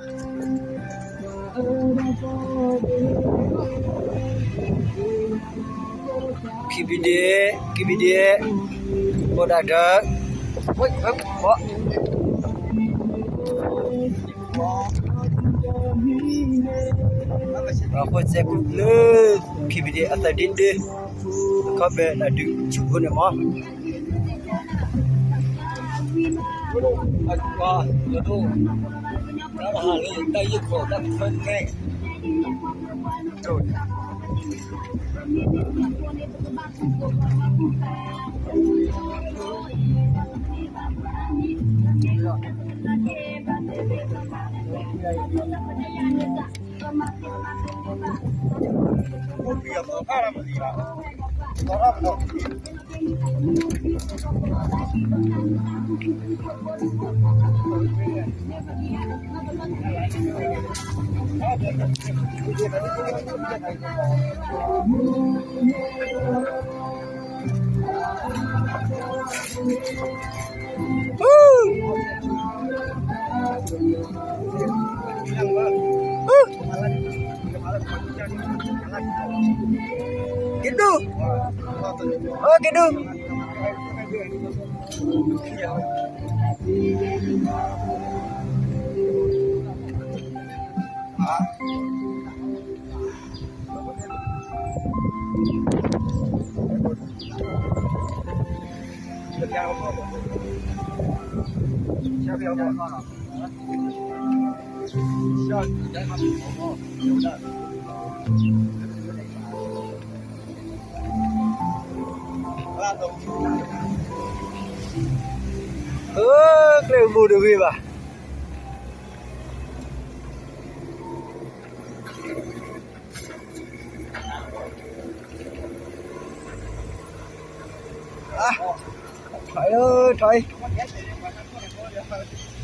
ခံဘံဒ့, ခံဘံဒ့, အိၣ်ဒၣ်ဒီး, ဝဲ, ဝဲ, ဝဲ, ပှၤဃိစဲးကူၣ်လၢ ခံဘံဒ့အသးဒ့ဒ့, အခီပညီဒုးဆူၣ်ဖိန့ၣ်မး. က့ၤဒူ, အိၣ်က့ၤဒူ. အၢ ကျဲအိၣ်ဘူးတဂ့ၤဘၣ်. ထီၣ်အံၤ, ထီၣ်အံၤ.